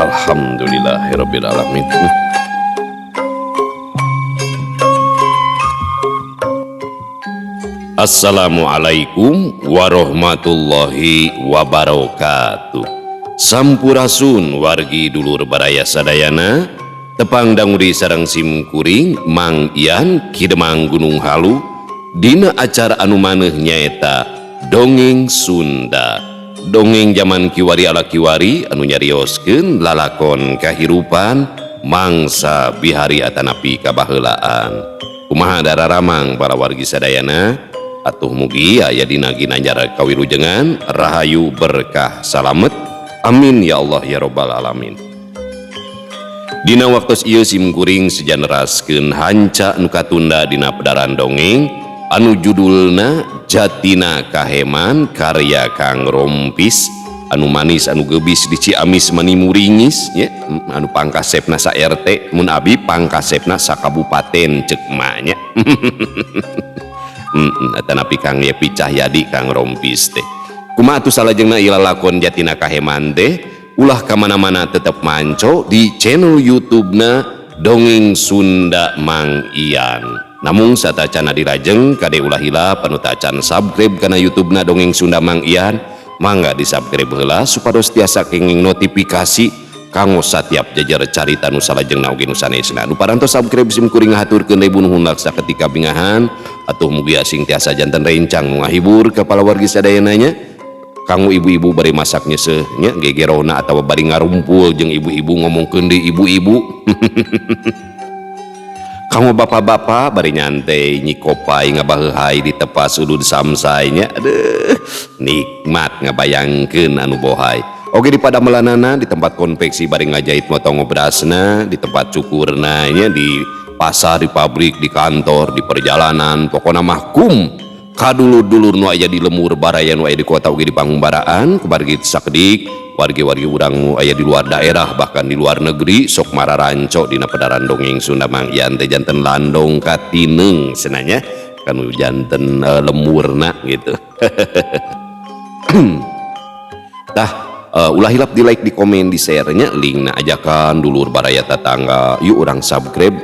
Alhamdulillahirabbil alamin. Assalamualaikum warahmatullahi wabarakatuh. Sampurasun wargi dulur baraya sadayana, tepang dangudi sareng sim kuring Mang Ian Kidemang Gunung Halu dina acara anu maneuh nyaeta Dongeng Sunda. Dongeng zaman kiwari ala kiwari anu nyarioskeun lalakon kahirupan mangsa bihari atanapi kabaheulaan. Kumaha dararamang para wargi sadayana? Atuh mugi aya dina ginanjar kawilujengan rahayu berkah salamet. Amin ya Allah ya robbal alamin. Dina waktos ieu sim kuring seja neraskeun hanca nu katunda dina pedaran dongeng anu judulna Jatina Kaheman karya Kang Rompis anu manis anu gebis di Ciamis mani muringis nya, anu pangkasepna sa RT mun abi pangkasepna sa kabupaten ceuk mak nya. Atanapi Kang Yepi Cahyadi Kang Rompis teh. Kumaha atuh salajengna ieu lalakon Jatina Kaheman teh? Ulah kamana-mana tetep manco di channel YouTube-na Dongeng Sunda Mang Ian. Namung satacana dirajeng kade ulah hilap anu tacan subscribe kana YouTube-na Dongeng Sunda Mang Ian, mangga di-subscribe heula supados tiasa kenging notifikasi kanggo satiap jajar carita nu salajengna oge nu sanesna. Nu parantos subscribe sim kuring ngahaturkeun ribu nuhun laksa ketika bingahan. Atuh mugi asing tiasa janten rencang nu ngahibur ka palawargi sadayana nya. Kanggo ibu-ibu bari masak nyeuseuh nya gegerona atawa bari ngarumpul jeung ibu-ibu ngomongkeun di ibu-ibu. Kanggo bapak-bapak bari nyantai nyikopai ngabaheuhai di tepas udud samsai nya. Aduh, nikmat ngabayangkeun anu bohai. Oke di padamelanana di tempat konveksi bari ngajahit motong ngobrasna, di tempat cukurna nya, di pasar, di pabrik, di kantor, di perjalanan, pokona mah kum kadulur-dulur nu aya di lemur baraya nu aya di kota oge di pangumbaraan kumargi sakedik wargi-wargi urang nu aya di luar daerah bahkan di luar negeri sok mararanco dina pedaran dongeng Sunda Mang Ian teh janten landong katineng cenah kanu janten lemurna gitu. Tah, ulah hilap di like, di komen, di share nya linkna ajakan dulur baraya tetangga yuk urang subscribe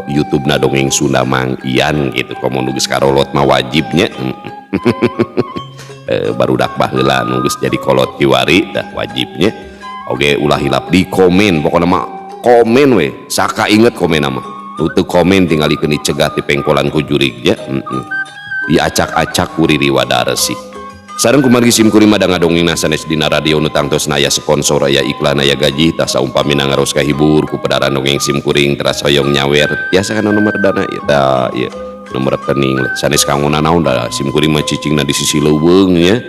YouTube na Dongeng Sunda Mang Ian gitu. Komo nu geus karolot mah wajibnya. Barudak baheula nu geus jadi kolot kiwari tah wajibnya. Oke ulah hilap di komen, pokona mah komen we saka inget komen mah. Nu teu komen tingalikeun dicegah ti pengkolan ku jurig nya. Diacak-acak ku Riri Wadarsi. Sareng kumargi sim kuring mah ngadongengna sanes dina radio nu tangtosna aya sponsor aya iklan aya gaji tah saumpamina ngaros kahibur ku pedaran dongeng sim kuring teras hoyong nyawer tiasa kana nomor dana ieu tah ieu nomor rekening sanes kanggo nanaon da sim kuring mah cicingna di sisi leuweung nya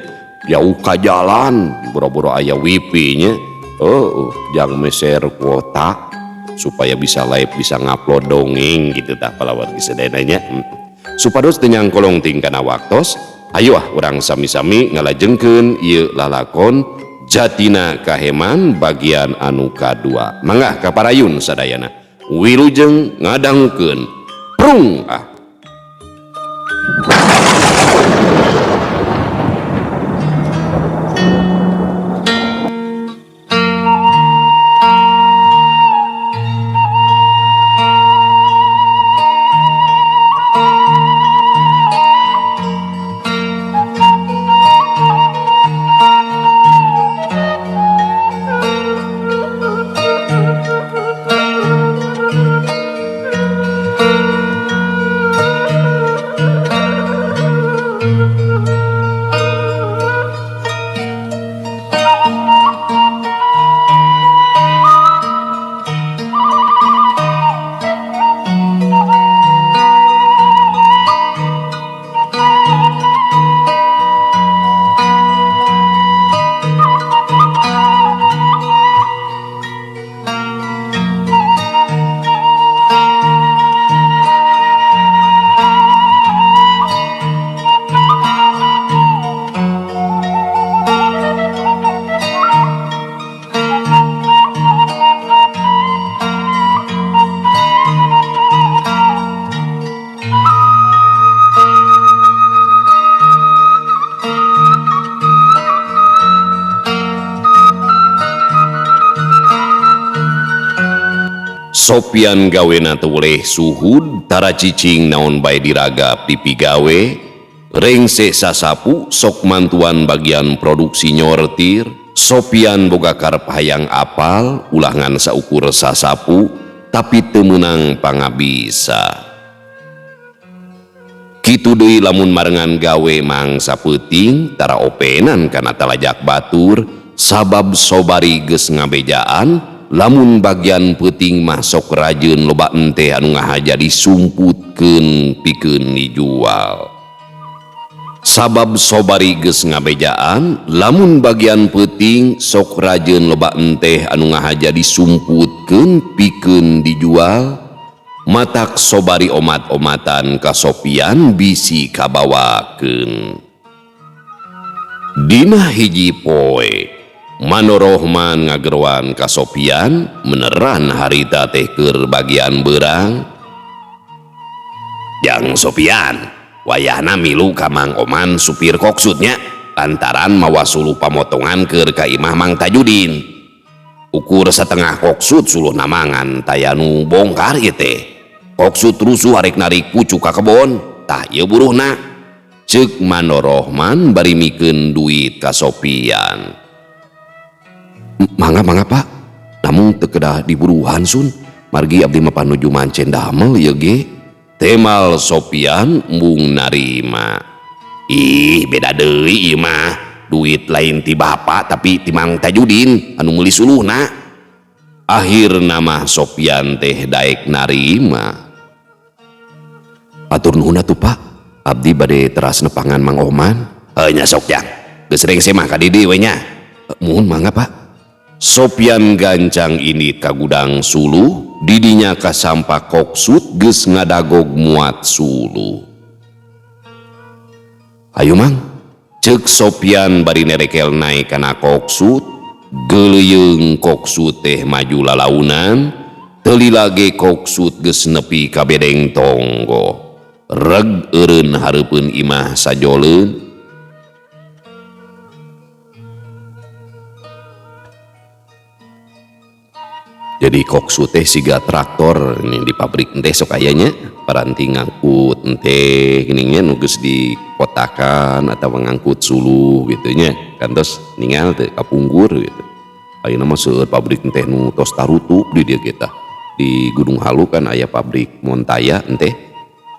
jauh ka jalan boro-boro aya wifi nya oh jang meser kuota supaya bisa live bisa ngupload dongeng gitu tah palawargi sadayana nya. Supados teu nyangkolong tingkana waktos. Ayo ah urang sami-sami ngalajengkeun ieu lalakon Jatina Kaheman bagian anu kadua. Mangga kaparayun sadayana. Wilujeng ngadangukeun. Prung ah. Sopian gawena teu weleh suhud tara cicing naon bae diragap dipigawe rengse sasapu sok mantuan bagian produksi nyortir. Sopian boga karep hayang apal ulah ngan saukur sasapu tapi teu meunang pangabisa. Kitu deui lamun marengan gawe mangsa peuting tara openan kana talajak batur sabab Sobari geus ngabejaan lamun bagian peuting mah sok rajeun loba enteh anu ngahaja disumputkeun pikeun dijual. Sabab Sobari geus ngabejaan lamun bagian peuting sok rajeun loba enteh anu ngahaja disumputkeun pikeun dijual, matak Sobari omat-omatan ka Sopian bisi kabawakeun. Dina hiji poe Manorohman ngageroan ka Sopian meneran harita teh keur bagian beurang. Jang Sopian, wayahna milu ka Mang Oman supir koksutnya lantaran mawa suluh pamotongan keur ka imah Mang Tajudin. Ukur setengah koksut suluh namangan taya nu bongkar ieu teh. Koksut rusuh arek narik pucuk ka kebon, tah ieu buruhna. Ceuk Manorohman bari mikeun duit ka Sopian. Mangga mangga Pak, namun teu kedah diburuhan sun, margi abdi mah panuju mancen damel ieu ge. Temal Sopian embung narima. Ih, beda deui ieu mah, duit lain ti bapak tapi ti Mang Tajudin anu meuli suluhna. Akhirna mah Sopian teh daek narima. Atur nuhun atuh Pak, abdi bade teras nepangan Mang Oman. Heuh nya sok jang, geus rengse mah ka dieu we nya. Muhun mangga Pak. Sopian gancang ini ka gudang suluh, didinya kasampak koksut geus ngadagog muat suluh. Ayo Mang, ceuk Sopian bari nerekel naik kana koksut, geuleuyeung koksut teh maju lalaunan, teu lila ge koksut geus nepi ka bedeng tonggo. Reg eureun hareupeun imah sajoleun. Jadi koksu teh siga traktor ini di pabrik teh sok aya nya paranti ngangkut teh geuning nya nu geus dikotakan atawa ngangkut suluh gitu nya kantos ningal teh kapungkur gitu. Ayeuna mah seueur pabrik teh nu tos tarutup di dieu ge tah. Di Gunung Halu kan aya pabrik Montaya teh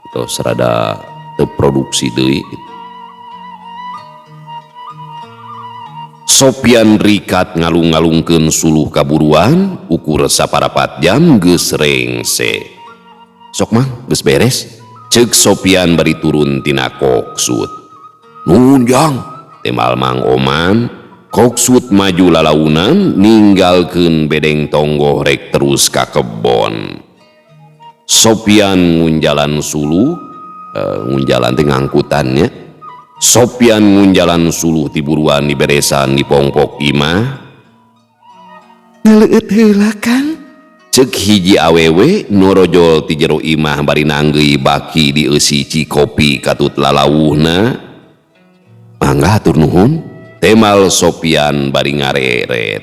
tos rada teu produksi deui gitu. Sopian rikat ngalung-ngalungkeun suluh kaburuan ukur saparapat jam geus rengse. Sok Mang, geus beres. Ceuk Sopian bari turun tina koksut. Nuhun jang, temal Mang Oman. Koksut maju lalaunan ninggalkeun bedeng tonggoh rek terus ka kebon. Sopian ngunjalan suluh, ngunjalan teh ngangkutannya. Sopian ngunjalan suluh tiburuan diberesan di pongpok imah. Ngaleueut heula Kang. Ceuk hiji awewe norojol ti jero imah bari nanggeui baki dieusi cikopi katut lalawuhna. Mangga hatur nuhun, temal Sopian bari ngareret.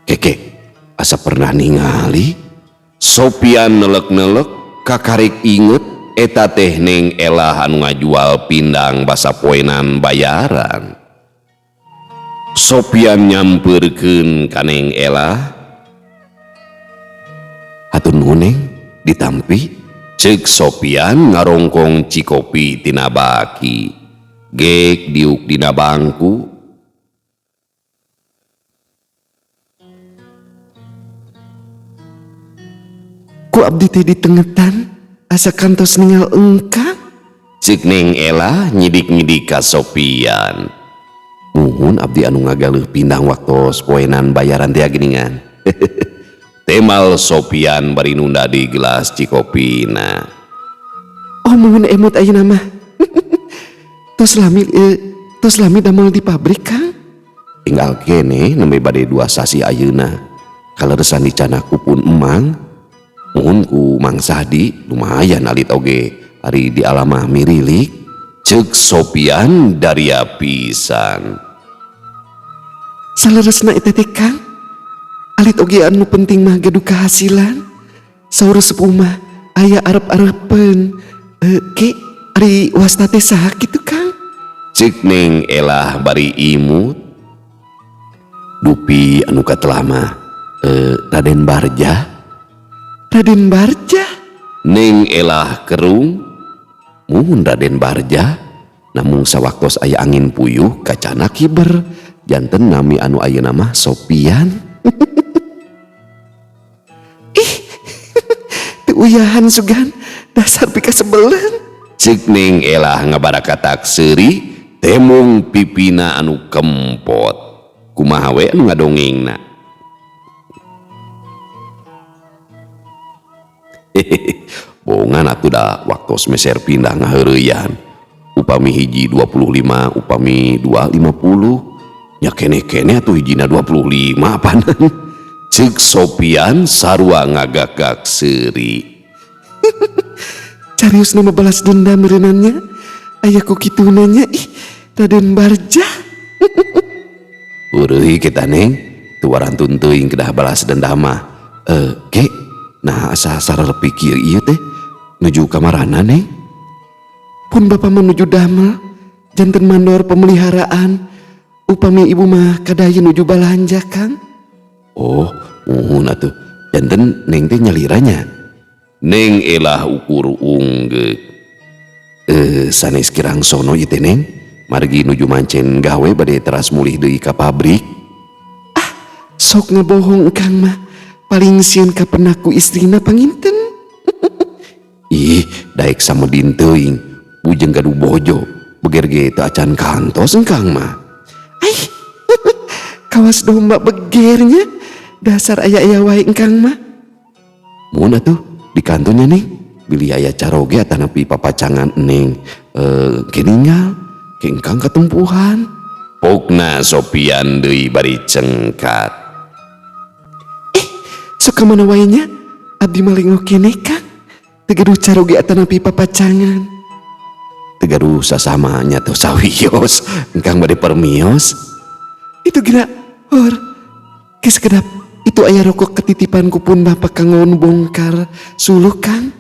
Keke, asa pernah ningali? Sopian nelek-nelek kakarik inget eta teh Neng Elah anu ngajual pindang basa poenan bayaran. Sopian nyampeurkeun ka Neng Elah. Hatur nuhun Neng, ditampi. Ceuk Sopian ngarongkong cikopi tina baki. Gek diuk dina bangku. Ku abdi teh ditengetan asa kantos ningal engka. Ceuk Neng Elah nyidik-nyidik ka Sopian. Muhun abdi anu ngagaleuh pindang waktos poenan bayaran teh geuningan. Temal Sopian bari nunda di gelas cikopina. Oh muhun emut ayeuna mah. Tos lami damel di pabrik Kang. Tinggal kene nembe bade 2 sasi ayeuna. Kaleresan dicanaku pun emang. Muhun ku Mang Sahdi lumayan alit oge ari di alamah mirilik. Ceuk Sopian daria pisan. Saleresna eta teh Kang. Alit oge anu penting mah gaduh kahasilan. Saur sepuh mah aya arep-arepeun. Ke ari wasta teh saha kitu Kang? Cek Neng Elah bari imut. Dupi anu katelah mah Raden Barja. Raden Barja? Neng Elah kerung. Muhun Raden Barja. Namung sawaktos aya angin puyuh kacana kiber. Janten nami anu ayeuna mah Sopian. Ih, teu uyahan sugan, dasar pikasebeleun. Cek Neng Elah ngabarakatak seuri temung pipina anu kempot. Kumaha we anu ngadongengna. Hehehe, bongan atuh da waktos meser pindah ngaheureuyan. Upami hiji 25, upami 2 50. Nya keneh-keneh atuh hijina 25 apanan. Cek Sopian sarua ngagagak seuri. Carius nama balas dendam merenannya. Aya ku kituna nya, ih Raden Barja. Ureuy kita Neng, tuarantun teuing kedah balas dendam mah. Ke, nah asa sararep pikir ieu teh nuju kamarana Neng? Pun bapa menuju damel, janten mandor pemeliharaan. Upami ibu mah kadaya nuju balanja Kang. Oh, muhun atuh. Janten Neng teh nyaliranya. Neng Elah ukur unggeuk. Sanes kirang sono ieu teh Neng. Margi nuju mancen gawe bade teras mulih deui ka pabrik. Ah, sok ngebohong Kang mah. Paling sieun ka penaku istrina panginten. Ih, daek samedin teuing. Bujeng gaduh bojo, beger ge teu acan kantos engkang mah. Aih, kawas domba begernya. Dasar aya-aya wae engkang mah. Mun atuh di kantunnya Neng, bilih aya caroge atanapi papacangan Neng keningal, kengkang ketempuhan. Pokna Sopian deui bari cengkat. Suka mana wae nya? Abdi mah lengok keneh Kang. Teu gaduh caroge atanapi papacangan. Teu gaduh sasama nya teh sawios, engkang bade permios. Itu geura, hor. Geus kedap itu aya rokok ketitipan ku pun bapak kanggo nu bongkar suluh Kang.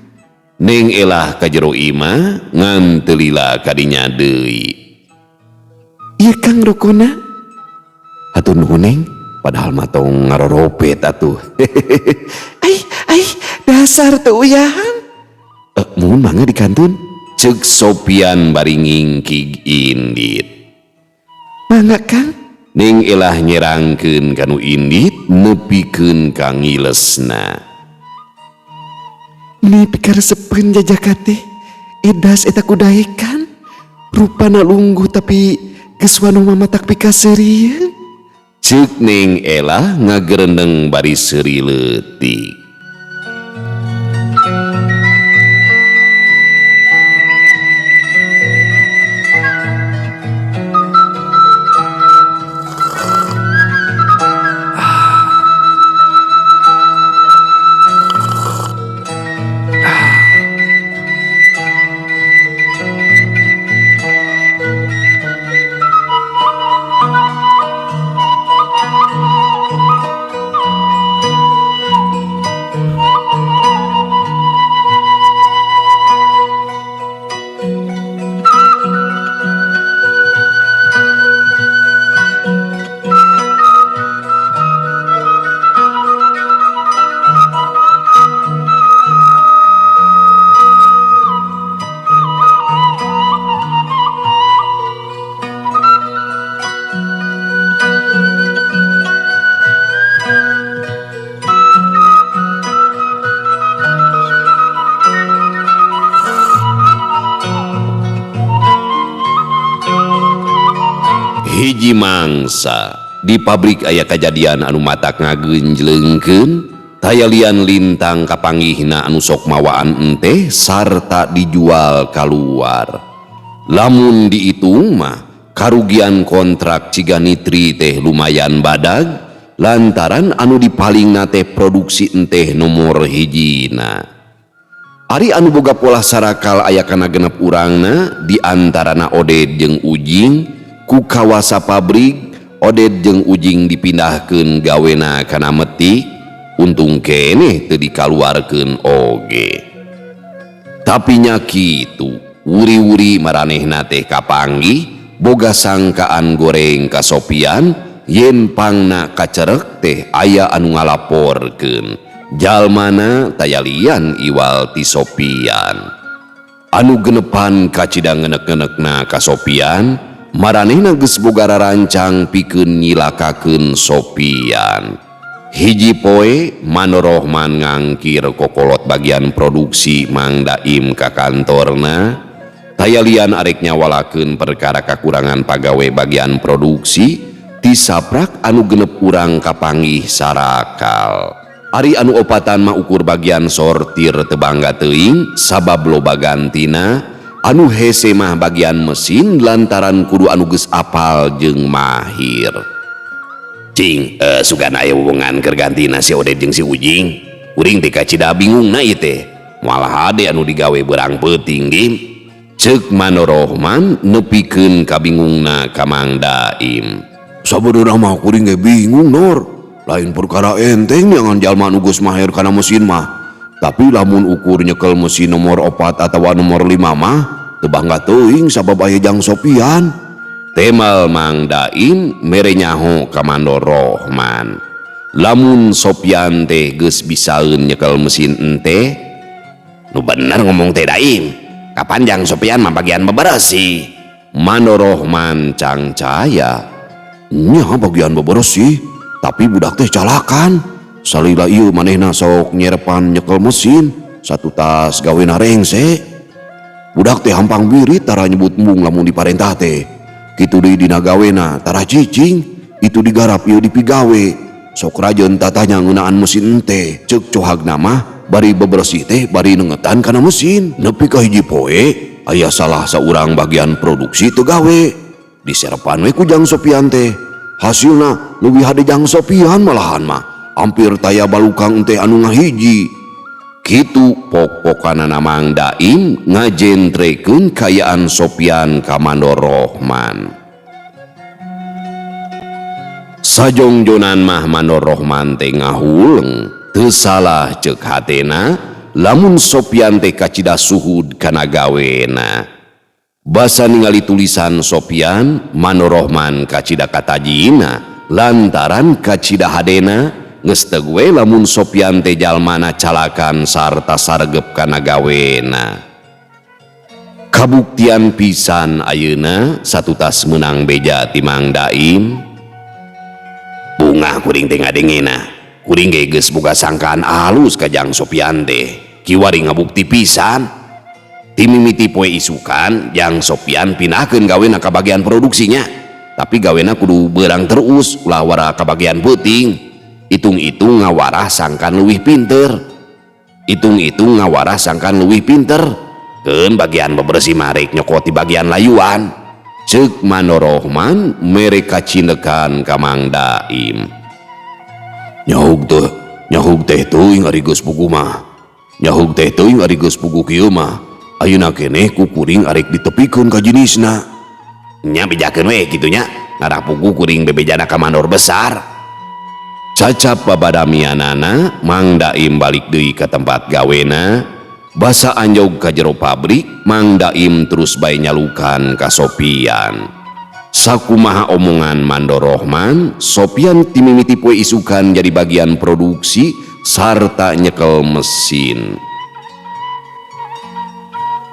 Neng Elah ka jero imah ngan teu lila kadinya deui. Ieu Kang rokona. Hatur nuhun Neng, padahal mah tong ngaroropet atuh. Ai, ai, dasar teu uyahan. Muhun mangga di kantun. Cek Sopian bari ngingkig indit. Mangga Kang. Neng Elah nyerangkeun kanu indit nepikeun ka ngilesna. Meni pikaresepeun jajaka teh edas eta kudaekan. Rupana lungguh tapi geus wanoh mamatak pikaseurieun. Cek Neng Elah ngagerendeng bari seuri leutik. Hiji mangsa di pabrik aya kajadian anu matak ngagenjlengkeun tayalian lintang kapanggihna anu sok mawaan enteh sarta dijual kaluar. Lamun diitung mah karugian kontrak Ciganitri teh lumayan badag lantaran anu dipalingna teh produksi enteh nomor hijina. Ari anu boga pola sarakal aya kana genep urangna di antarana Oded jeung Ujing ku kawasa pabrik Oded jeung Ujing dipindahkeun gawena kana metik, untung keneh teu dikaluarkeun oge. Tapi nya kitu, wuri-wuri maranehna teh kapanggih boga sangkaan goreng ka Sopian yen pangna kacerek teh aya anu ngalaporkeun. Jalmana taya lian iwal ti Sopian. Anu genepan kacida ngenek-ngenekna ka Sopian, maranehna geus boga rarancang pikeun nyilakakeun Sopian. Hiji poe Manorohman ngangkir kokolot bagian produksi Mang Daim ka kantorna, taya lian arek nyawalakeun perkara kakurangan pagawe bagian produksi tisaprak anu genep urang kapanggih sarakal. Ari anu opatan mah ukur bagian sortir teu bangga teuing sabab loba gantina, anu hese mah bagian mesin lantaran kudu anu geus apal jeung mahir. Cing, sugan aya wewenngan keur gantina si Oded jeung si Ujing. Kuring teh kacida bingungna ieu teh. Moal hade anu digawe beurang peuting gim. Ceuk Manorohman nepikeun kabingungna ka Mang Daim. Sabenerna mah kuring ge bingung Nor. Lain perkara enteng jangan jalma nu geus maher kana mesin mah. Tapi lamun ukur nyekel mesin nomor 4 atawa nomor 5 mah teu bangga teuing sabab aya jang Sopian. Temal Mang Daim mere nyaho ka Manorohman. Lamun Sopian teh geus bisaeun nyekel mesin ente, nu bener ngomong teh Daim. Kapan jang Sopian mah bagian beberesih. Manorohman cangcaya. Nya bagian beberesih, tapi budak teh calakan. Salila ieu manehna sok nyerepan nyekel mesin, satu tas gawena rengse. Budak teh hampang birit tara nyebut embung lamun diparentah teh. Kitu deui dina gawena tara cicing, itu digarap ieu dipigawe. Sok rajeun tatanya ngeunaan mesin teh, ceuk cohagna mah bari beberesih teh bari nengetan kana mesin. Nepi ka hiji poe aya salah saurang bagian produksi teu gawe. Diserepan we ku jang Sopian teh. Hasilna leuwih hade jang Sopian malahan mah. Hampir taya balukang teh anu ngahiji. Kitu pok-pokanana Mang Daim ngajentrekeun kaayaan Sopian ka Manorohman. Sajongjonan mah Manorohman teh ngahuleng, teu salah ceuk hatena lamun Sopian teh kacida suhud kana gawena. Basa ningali tulisan Sopian, Manorohman kacida katajina lantaran kacida hadena geus teu we lamun Sopian teh jalmana calakan sarta sargep kana gawena. Kabuktian pisan ayeuna satutas meunang beja ti Mang Daim. Bungah kuring teh ngadengena. Kuring ge geus boga sangkaan alus ka jang Sopian teh. Kiwari ngabukti pisan. Timimiti poe isukan jang Sopian pindahkeun gawena ka bagian produksinya. Tapi gawena kudu beurang terus ulah wara ka bagian peuting. Hitung-hitung ngawarah sangkan leuwih pinter. Hitung-hitung ngawarah sangkan leuwih pinter. Keun bagian bebersih marek nyokot di bagian layuan. Ceuk Manorohman mere kacinekan ka Mang Daim. Nyahug teh, nyahug teh teuing ari geus puguh mah. Nyahug teh teuing ari geus puguh kieu mah. Ayeuna keneh ku kuring arek ditepikeun ka jenisna. Nya bejakeun we kitu nya. Ngarah puguh kuring bebejana ka mandor besar. Cacap babadamianana Mang Daim balik deui ka tempat gawena. Basa anjog ka jero pabrik, Mang Daim terus bae nyalukan ka Sopian. Sakumaha omongan Mandorohman, Sopian timimiti poe isukan jadi bagian produksi sarta nyekel mesin.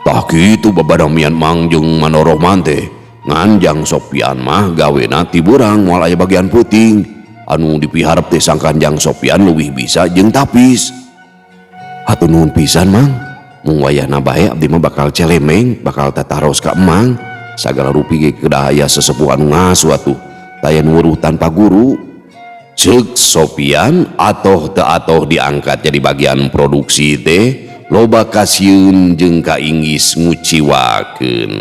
Tah kitu babadamian Mang jeung Mandorohman teh. Ngan jang Sopian mah gawena ti beurang moal aya bagian peuting. Anu dipiharep teh sangkan jang Sopian leuwih bisa jeung tapis. Hatur nuhun pisan Mang. Mung wayahna bae abdi mah bakal celemeng, bakal tataros ka Emang. Sagala rupi ge kedah aya sesepuh anu ngasuh atuh. Taya nu weruh tanpa guru. Ceuk Sopian atoh teu atoh diangkat jadi bagian produksi teh loba kasieun jeung kainggis nguciwakeun.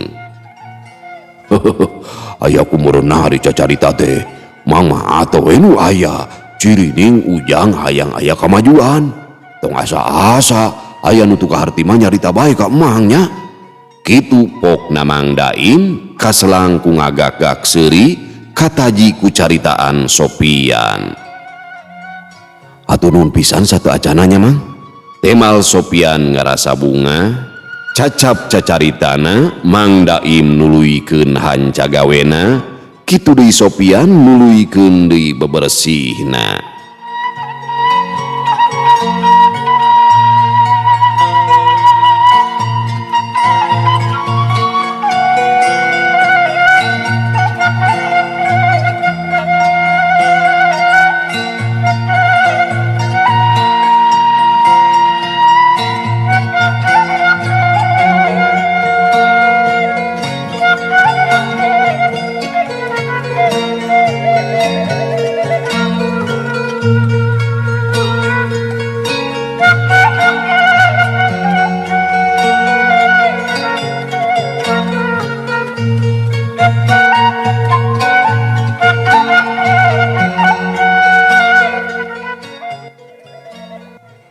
Aya kumerenah ari cacarita teh. Mang mah atoh we nu aya. Cirining ujang hayang aya kamajuan. Tong asa-asa aya nu teu kaharti mah nyarita bae ka emang nya. Kitu pokna Mang Daim kaselang ku ngagak-gak seuri Kataji ku caritaan Sopian. Hatur nuhun pisan sateuacanna nya, Mang. Temal Sopian ngarasa bungah. Cacap cacaritana Mang Daim nuluykeun hanca gawena, kitu deui Sopian nuluykeun deui bebersihna.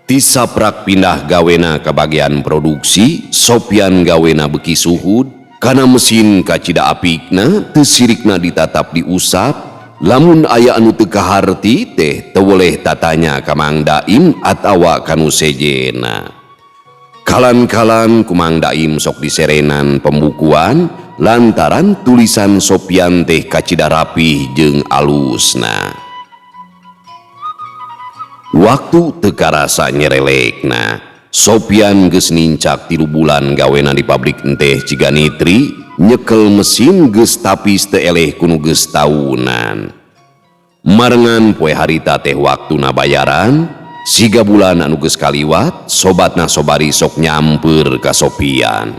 Tisaprak pindah gawena ke bagian produksi, Sopian gawena beki suhud, kana mesin kacida apikna, teu sirikna ditatap diusap, lamun aya anu teu kaharti teh teu weleh tatanya ka Mang Daim atawa kanu sejena. Kalan-kalan ku Mang Daim sok diserenan pembukuan, lantaran tulisan Sopian teh kacida rapih jeung alusna. Waktu teu karasa nyerelekna, Sopian geus nincak 3 bulan gawena di pabrik enteh Ciganitri, nyekel mesin geus tapis teu eleh kunu geus taunan. Marengan poe harita teh waktuna bayaran, siga bulan anu geus kaliwat, sobatna Sobari sok nyamper ka Sopian.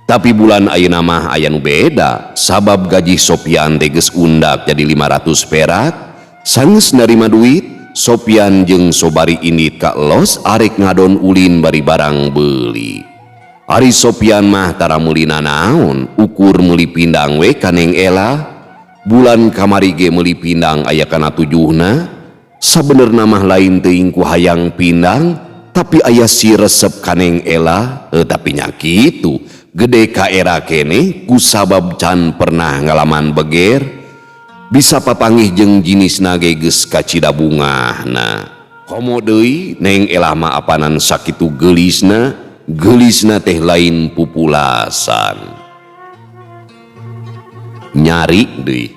Tapi bulan ayeuna mah aya nu beda, sabab gaji Sopian teh geus undak jadi 500 perak, sanggeus narima duit, Sopian jeung Sobari indit ka los arek ngadon ulin bari barang beuli. Ari Sopian mah tara meuli nanaon, ukur meuli pindang we ka Neng Ela. Bulan kamari ge meuli pindang aya kana 7na. Sabenerna mah lain teuing ku hayang pindang, tapi aya si resep ka Neng Ela, tapi nya kitu. Gede ka era keneh ku sabab can pernah ngalaman beger. Bisa papanggih jeung jinisna ge geus kacida bungahna. Komo deui Neng Ela mah apanan sakitu geulisna, geulisna teh lain pupulasan. Nyari deui.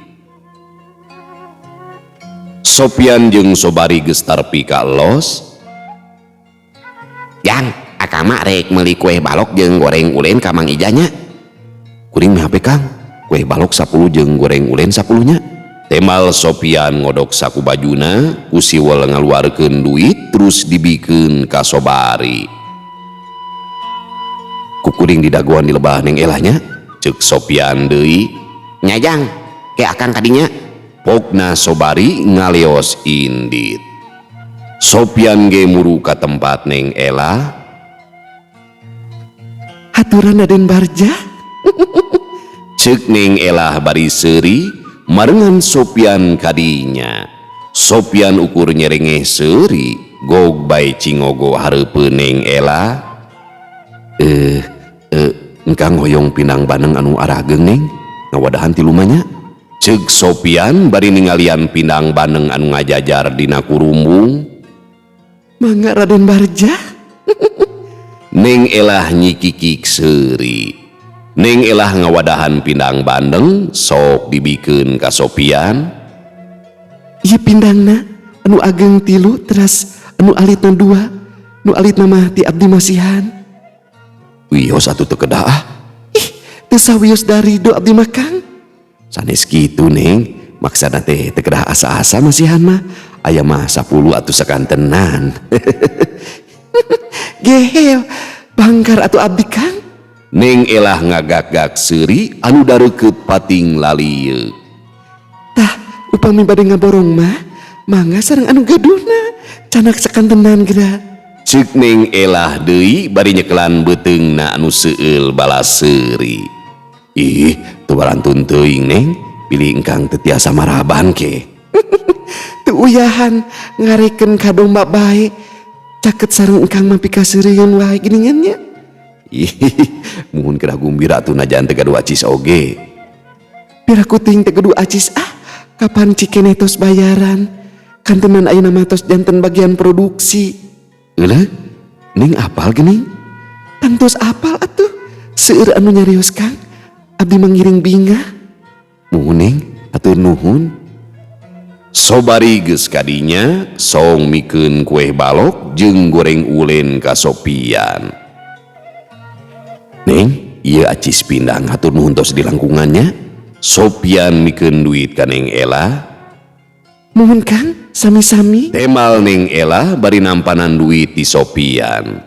Sopian jeung Sobari geus tarpi ka los. Jang, akang mah rek meuli kue balok jeung goreng ulen ka Mang Ija nya. Kuring mah HP Kang, kue balok 10 jeung goreng ulen 10 nya. Temal Sopian ngodok saku bajuna, ku siwel ngaluarkeun duit terus dibikeun ka Sobari. Kukuring didagoan di lebah Neng Elah nya, ceuk Sopian deui. Nya Jang, ke akang kadinya. Pokna Sobari ngaleos indit. Sopian ge muru ka tempat Neng Elah. Haturan Aden Barja. Ceuk Neng Elah bari seuri, marengan Sopian kadinya. Sopian ukur nyerengeh seuri, gog bae cingogo hareupeun Neng Elah. Engkang hoyong pinang baneng anu arageung Neng, ngawadahan ti lumanya. Ceuk Sopian bari ningalian pindang baneng anu ngajajar dina kurumbung. Mangga Raden Barja. Neng Elah nyikikik seuri. Neng Elah ngawadahan pindang bandeng sok dibikeun ka Sopian. Ieu pindangna anu ageng 3 teras anu alitna 2, nu alitna mah ti abdi masihan. Wios atuh teu kedah ah. Ih, teu sawios dari do abdi mah Kang. Sanes kitu Neng, maksana teh teu kedah asa-asa masihan mah. Aya mah 10 atuh sakantenan. Gehel, bangkar atuh abdi Kang. Neng Elah ngagak-gak seuri anu dareukeut pating lalieuk. Tah, upami bade ngaborong mah, mangga sareng anu gaduhna, canak sakantenan geura. Ceuk Neng Elah deui bari nyekelan beuteungna anu seueul balas seuri. Ih, teu barantun teuing Neng, pilih engkang teu tiasa maraban ke. Teu uyahan ngarekeun ka domba bae, caket sareng engkang mah pikaseurieun wae geuningan nya. Ih, muhun kedah gumbira atuh najan teu gaduh acis oge. Piraku teuing teu gaduh acis ah, Kapan cikeneh tos bayaran? Kantenan ayeuna mah tos janten bagian produksi. Euleuh, Neng apal geuning? Tangtos apal atuh. Seueur anu nyarios Kang. Abdi mangiring bingah. Muhun Neng, hatur nuhun. Sobari geus kadinya song mikeun kueh balok jeung goreng ulen ka Sopian. Neng, ieu acis pindang hatur nuhun tos dilangkungannya. Sopian mikeun duit ka Neng Ela. Muhun Kang, sami-sami. Temal Neng Ela bari nampanan duit di Sopian.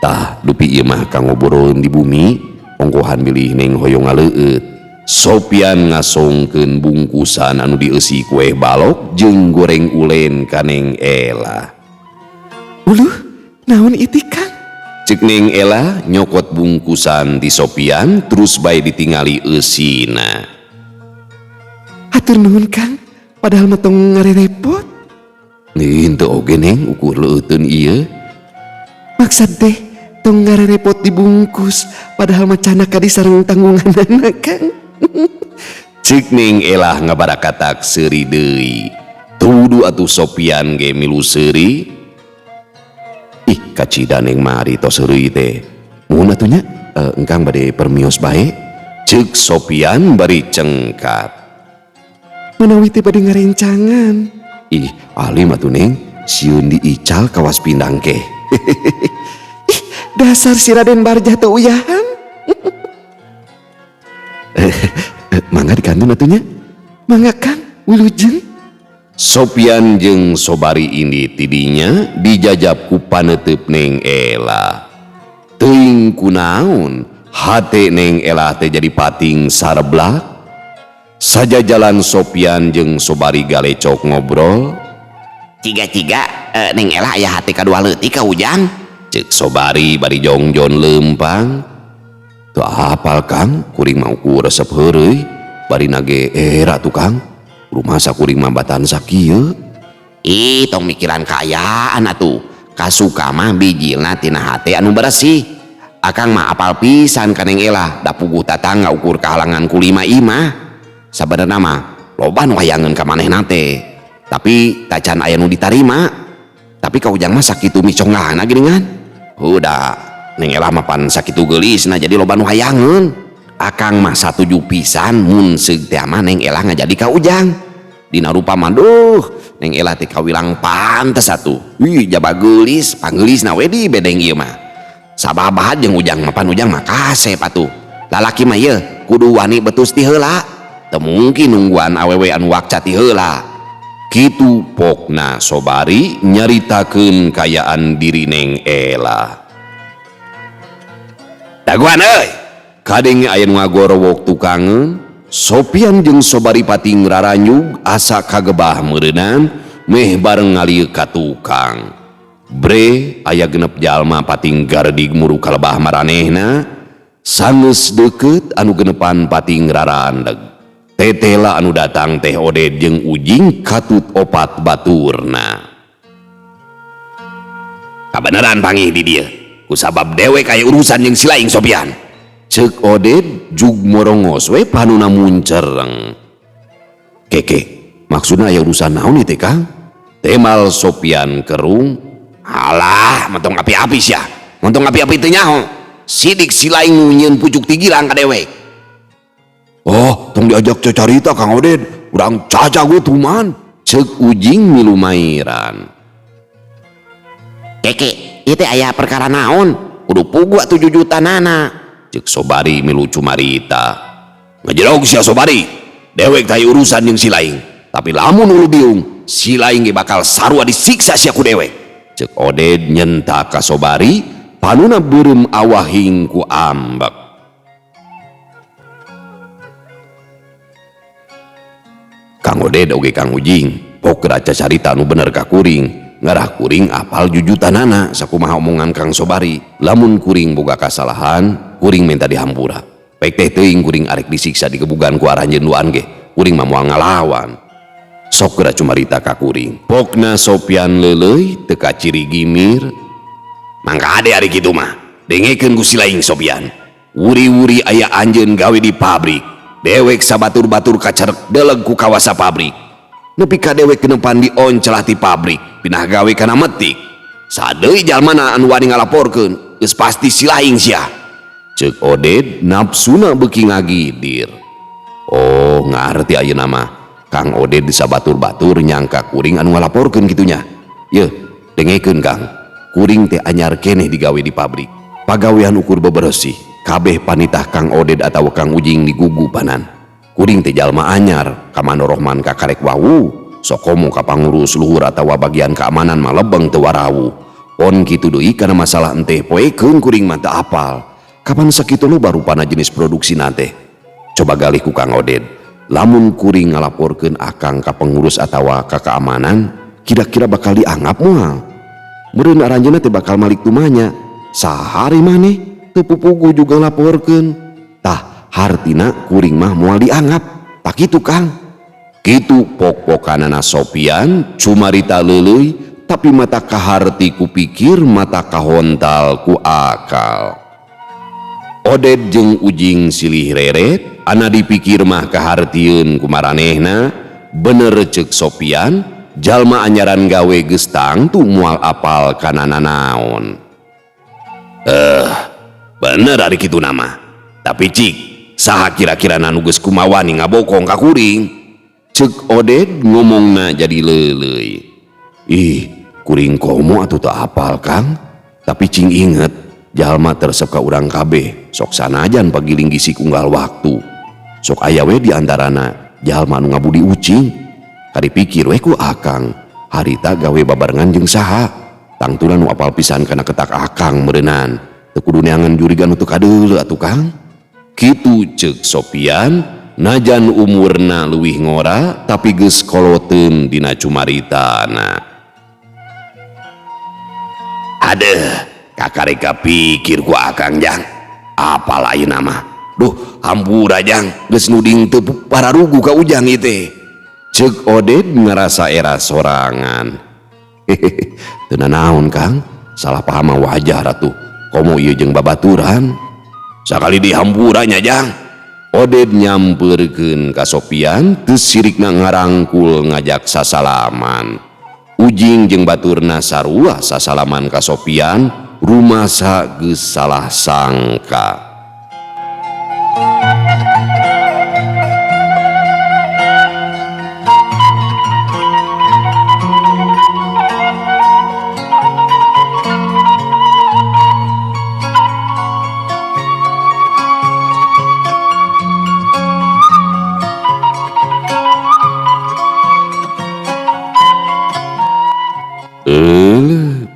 Tah, dupi ieu mah kang ngobrol di bumi, ongkohan bilih Neng hoyong ngaleueut. Sopian ngasongkeun bungkusan anu dieusi kueh balok jeung goreng ulen ka Neng Ela. Uluh, naon itu Kang? Cek Neng Ela nyokot bungkusan di Sopian terus bae ditingali eusina. Hatur nuhun Kang, padahal mah tong ngarerepot. Henteu oge Neng ukur leueuteun ieu. Maksad teh tong ngarerepot dibungkus, padahal mah canaka di sareng tanggunganana Kang. Cek Neng Elah ngabarakatak seuri deui. Tuduh atuh Sopian ge milu seuri. Ih, kacida Neng mari tos seuri teh. Muhun atuh nya, engkang bade permios bae. Cek Sopian bari cengkat. Manawi teh bade ngarencangan. Ih, alim atuh Neng, sieun diical kawas pindang keh. Ih, dasar si Raden Barjah teu uyahan. Mangga dikantun atuh nya. Mangga Kang, wilujeng. Sopian jeung Sobari ini tidinya dijajab ku paneuteub Neng Ela. Teuing kunaon, hate Neng Ela teh jadi pating sarblak. Sajajalan Sopian jeung Sobari galecok ngobrol. Ciga-ciga Neng Ela aya hate kadua leutik ka Ujang. Cek Sobari bari jongjon leumpang. Teu apal Kang, kuring mah ukur resep heureuy. Bari nage era tuh Kang. Rumasa kuring mah batan sakieu. Ih, tong mikiran kaayaan atuh. Kasuka mah bijilna tina hate anu beresih. Akang mah apal pisan ka Neng Ela, da puguh tatangga ukur kahalangan ku lima imah. Sabenerna mah loba nu hayangeun ka manehna teh. Tapi tacan aya nu ditarima. Tapi ka Ujang mah sakitu miconggahna geuningan. Heuh da Neng Ela mah pan sakitu geulisna jadi loba nu hayangeun. Akang mah satuju pisan mun seug teh mah Neng Ela ngajadi ka Ujang. Dina rupa mah duh, Neng Ela teh kawilang pantes atuh. Wih, jaba geulis, pangeulisna we di bedeng ieu mah. Sababahat jeung Ujang mah pan Ujang mah kasep atuh. Lalaki mah ieu kudu wani betus ti heula. Teu mungkin nungguan awewe anu wakca ti heula. Kitu pokna Sobari nyaritakeun kayaan diri Neng Ela. Daguan euy. Kadenge aya nu ngagorowok tukangeun, Sopian jeung Sobari pating raranyug asa kagebah meureunan meh bareng ngalieu ka tukang. Bre aya genep jalma pating garedig muru kalebah maranehna, sangeus deukeut anu genepan pating rarandeg. Tetela anu datang teh Oded jeung Ujing katut opat baturna. Kabeneran pangih di dieu, kusabab dewek aya urusan jeung si laing Sopian. Cek Oded jug morongos we panuna muncereng. Keke, maksudna aya urusan naon ieu teh Kang? Temal Sopian kerung. Alah, montong api-api sia. Montong api-api teu nyaho. Sidik si laing nu nyieun pucuk ti gilang ka dewek. Oh, tong diajak cacarita Kang Oded. Urang caca gue tuman. Cek Ujing milu mairan. Keke, ieu teh aya perkara naon? Kudu pugu atuh jujutanana. Cek Sobari milu cumarita. Ngajerog sia Sobari. Dewek teh urusan jeung si laing. Tapi lamun ulu biung, si laing ge bakal sarua disiksa sia ku dewek. Cek Oded nyenta ka Sobari, panuna beureum awahing ku ambek. Kang Oded oge Kang Ujing, pok raca carita nu bener ka kuring. Ngarah kuring apal jujutanana sakumaha omongan Kang Sobari. Lamun kuring boga kasalahan, kuring minta dihampura. Pek teh teuing kuring arek disiksa digebugan ku aranjeun duaan ge, kuring mah moal ngalawan. Sok geura cumarita ka kuring. Pokna Sopian leuleuy teu kaciri gimir. Mangka ade ari kitu mah, dengekeun ku si laing Sopian. Wuri-wuri aya anjeun gawe di pabrik. Dewek sabatur-batur kacerek deleg ku kawasa pabrik. Nepi ka dewek kenepan dioncelah ti pabrik, pindah gawe kana metik. Sadeui jalmana anu wani ngalaporkeun, geus pasti silahing sia. Ceuk Oded nafsuna beuki ngagidir. Oh, ngarti ayeuna mah. Kang Oded sabatur-batur nyangka kuring anu ngalaporkeun kitunya. Yeuh, dengekeun Kang. Kuring teh anyar keneh digawe di pabrik. Pagawean ukur beberesih, kabeh panitah Kang Oded atawa Kang Ujing digugupanan. Kuring teh jalma anyar, ka Rohman kakarek wawu, sokomo ka pangurus luhur atawa bagian keamanan mah lebeng teu warawu. Pon kitu deui kana masalah enteh poekeun kuring mah teu apal. Kapan sakitu loba rupana jenis produksina teh? Coba galih ku Kang Oded. Lamun kuring ngalaporkeun akang ka pengurus atawa ka keamanan, kira-kira bakal dianggap moal? Meureun aranjeunna teh bakal malik tumanya. Sahari maneh teu pupugu juga laporkeun. Tah hartina kuring mah moal dianggap. Tak kitu Kang. Kitu pok-pokanana Sopian cumarita leuleuy tapi mata kaharti ku pikir mata kahontal ku akal. Oded jeung Ujing silih reret ana dipikir mah kahartieun ku maranehna bener ceuk Sopian jalma anyaran gawe geus tangtu moal apal kana nanaon. Bener ari kitu nama. Tapi cik, saha kira-kira nu geus kumawani ngabokong ka kuring? Ceuk Oded ngomongna jadi leuleuy. Ih, kuring komo atuh teu apal Kang. Tapi cing inget, jalma teresep ka urang kabeh, sok sanajan pagiling gisik unggal waktu. Sok aya we di antarana jalma anu ngabudi ucing. Kadipikir we ku akang, harita gawe babarengan jeung saha? Tangtuna nu apal pisan kana ketak akang meureunnan. Teu kudu neangan jurigan nu teu kadeuleu atuh Kang. Kitu ceuk Sopian, najan umurna leuwih ngora tapi geus koloteun dina cumaritana. Adeuh, kakarek pikir ku akang jang. Apal ayeuna mah? Duh, hampura jang, geus nuding teu pararugu ka Ujang ieu teh. Ceuk Oded ngarasa era sorangan. Hehehe, teu nanaon Kang, salah paham mah wajar atuh. Komo ieu jeung babaturan. Sakali dihampura nya jang. Oded nyampeurkeun ka Sopian teu sirikna ngarangkul ngajak sasalaman. Ujing jeung baturna sarua sasalaman ka Sopian, rumasa geus salah sangka.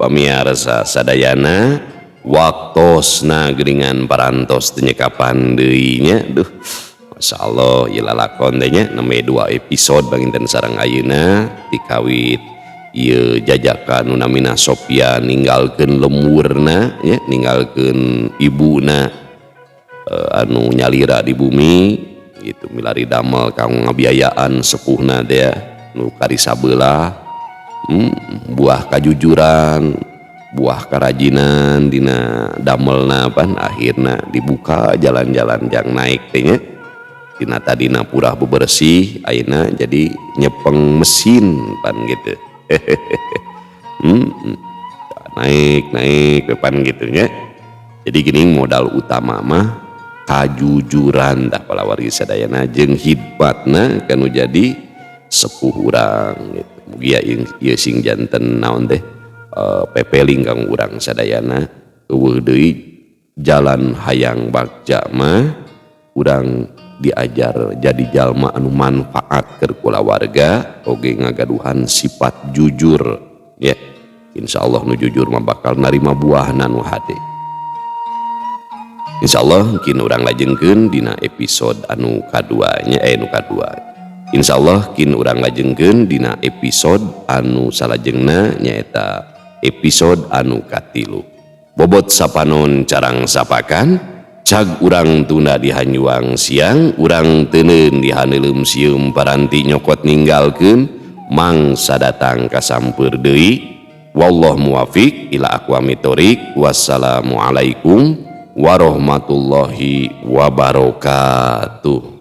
Pamiarsa sadayana waktosna geuningan parantos teu nyekapan deui nya. Duh, masyaallah ieu lalakon teh nya nembe 2 episode panginten sareng ayeuna tikawit ieu jajakan nu namina Sopian ninggalkeun lemurna nya, ninggalkeun ibuna anu nyalira di bumi gitu, milari damel kanggo ngabiayaan sepuhna teh nu karisabelah. Buah kajujuran, buah karajinan dina damelna pan akhirna dibuka jalan-jalan jang naik teh nya. Dina tadina purah bebersih ayeuna jadi nyepeng mesin pan gitu. Naik pan gitu nya. Jadi gini modal utama mah kajujuran tah palawargi sadayana jeung hidmatna kanu jadi sepuh urang gitu. Mugia ieu sing janten naon teh pepeling kang urang sadayana. Eueuh deui jalan hayang bagja mah urang diajar jadi jalma anu manfaat keur kulawarga oge ngagaduhan sifat jujur ya. Insyaallah nu jujur mah bakal narima buahna nu hade. Insyaallah mungkin urang lajengkeun dina episode anu kadua nya, nu kadua. Insyaallah kin urang lajengkeun dina episode anu salajengna nyaeta episode anu katilu. Bobot sapanon carang sapakan, cag urang tunda di hanyuang siang, urang teuneun di haneuleum sieum paranti nyokot ninggalkeun, mangsa datang kasampeur deui. Wallahu muwafiq ila aqwamit thoriq. Wassalamualaikum warahmatullahi wabarakatuh.